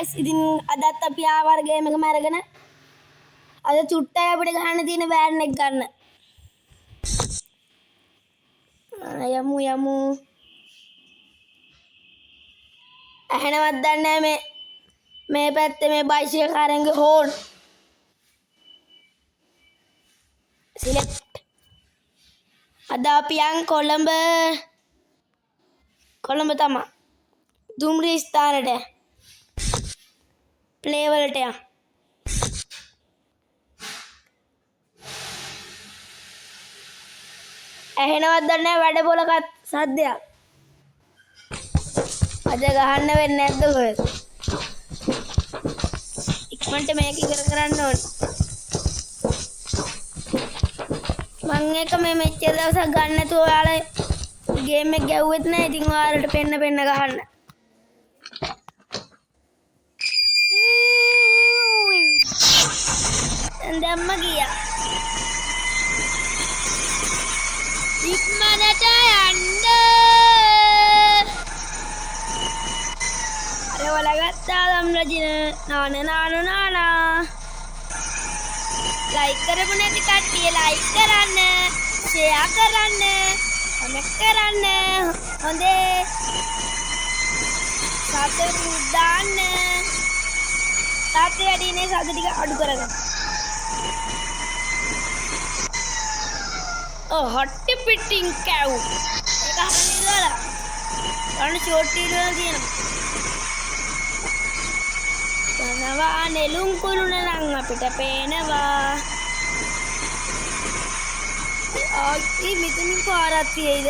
ඉතින් අදත් අපි ආවර ගේම් එකම අරගෙන අද චුට්ටයි අපිට ගහන්න තියෙන වෑන් එක ගන්න. යමු යමු. ඇහෙනවත් දන්නේ මේ මේ පැත්තේ මේ බයිසිකල් කාරයන්ගේ හෝන්. සිලෙක්ට්. අද අපි යන් කොළඹ කොළඹ තමා. දුම්රිය ස්ථානට ප්ලේ වලට යන්. ඇහෙනවත් දන්නේ නැහැ වැඩ පොලකත් සද්දයක්. අද ගහන්න වෙන්නේ නැද්ද කොහෙද? ඉක්මනට මේක ඉවර කරන්න ඕනේ. මං එක මේ මෙච්චර දවසක් ගන්න නැතුව ඔයාලා ගේම් එක ගැව්වෙත් නෑ. ඉතින් ඔයාලට පෙන්න පෙන්න ගහන්න. දැන් දැම්ම ගියා. ඉක්මනට යන්න. අර වලගත්තා ධම්රජින නාන නාන නානා. ලයික් කරපු නැති කට්ටිය ලයික් කරන්න, ෂෙයා කරන්න, කමෙන්ට් කරන්න. හොඳේ. සබ්ස්ක්‍රයිබ් දාන්න. තාත්තේ වැඩි නේ සද්ද ටික අඩු කරගන්න. ඔව් හට්ටි පිටින් කැව්. ඒක අහන්න ඉඳලා. අන්න ෂෝට් වීඩියෝ වල තියෙනවා. යනවා නෙළුම් කුළුණ නම් අපිට පේනවා. ආයි මෙතනින් පාරක් තියෙයිද?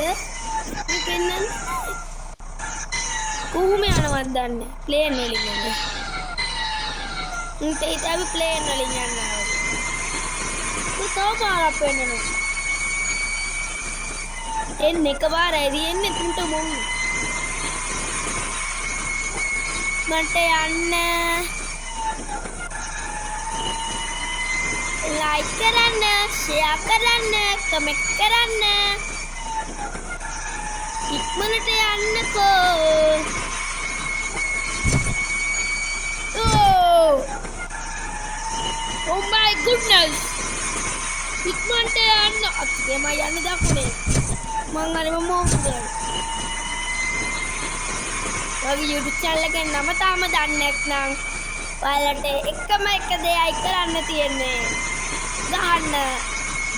මේ පෙන්නන්නේ කොහොම යනවද දන්නේ? ප්ලේන් වලින් යන්නේ. උන්ට හිත අපි ප්ලේන් වලින් යන්න ආවා. තව පාරක් පෙන්නනවා. එන්න එකපාරයි තියෙන්නේ තුන්ට මුන්. මට යන්න. ලයික් කරන්න, ෂෙයා කරන්න, කමෙන්ට් කරන්න. ඉක්මනට යන්නකෝ. Oh! Oh my goodness! ඉක්මනට යන්න. අක්කේ මම යන්න දකුණේ. මං හරිම මෝහුද. ඔයාගේ YouTube channel එකේ නම තාම දන්නේ නැත්නම් ඔයාලට එකම එක දෙයයි කරන්න තියෙන්නේ. ගහන්න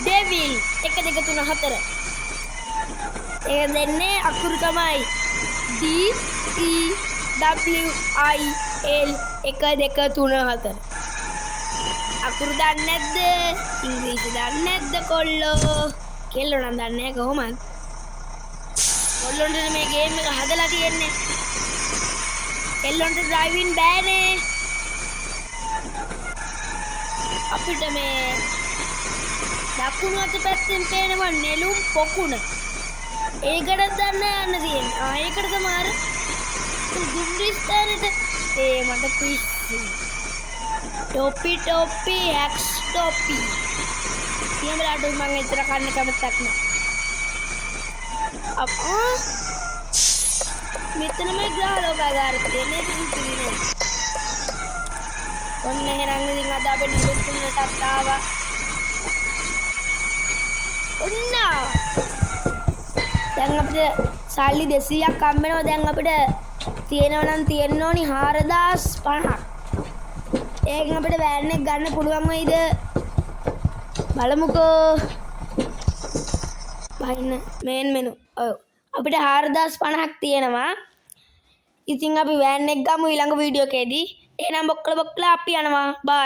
ඩෙවිල් 1 2 3 4. ඒක දෙන්නේ අකුරු තමයි D E W I L 1 2 3 4. අකුරු දන්නේ නැද්ද? ඉංග්‍රීසි දන්නේ නැද්ද කොල්ලෝ? කෙල්ලෝ නම් දන්නේ නැහැ කොහොමද? කොල්ලොන්ට මේ ගේම් එක හදලා තියෙන්නේ. කෙල්ලොන්ට ඩ්‍රයිවිං බෑනේ. අපිට මේ දකුණු අත පැත්තෙන් පේනවා නෙළුම් පොකුණ. ඒකට දන්න යන්න තියෙන්නේ. ආ ඒකට තමයි අර දුම්රිය ස්ථානෙට. ඒ මට පිස්සු. ටොපි ටොපි ඇක්ස් ටොපි. කියන වෙලාවට මං එච්චර කන්න කැමැත්තක් නෑ. අප්පා මෙතන මේ ග්‍රහලෝකාගාරය තියෙන්නේ ඒක සුපිරි නේ. ඔන්න එහෙනම් ඉතින් අද අපි නෙළුම් කුළුණටත් ආවා. ඔන්න දැන් අපිට සල්ලි 200ක් හම්බ වෙනවා. දැන් අපිට තියෙනවා නම් තියෙන්න ඕනි 4050ක්. ඒකෙන් අපිට වෑන් එක ගන්න පුළුවන් වෙයිද බලමුකෝ. බහින්න මේන් මෙනු. ඔව් අපිට 4050ක් තියෙනවා. ඉතින් අපි වෑන් එක ගමු ඊළඟ වීඩියෝ එකේදී. එහෙනම් බොක්කල බොක්කල අපි යනවා. බයි.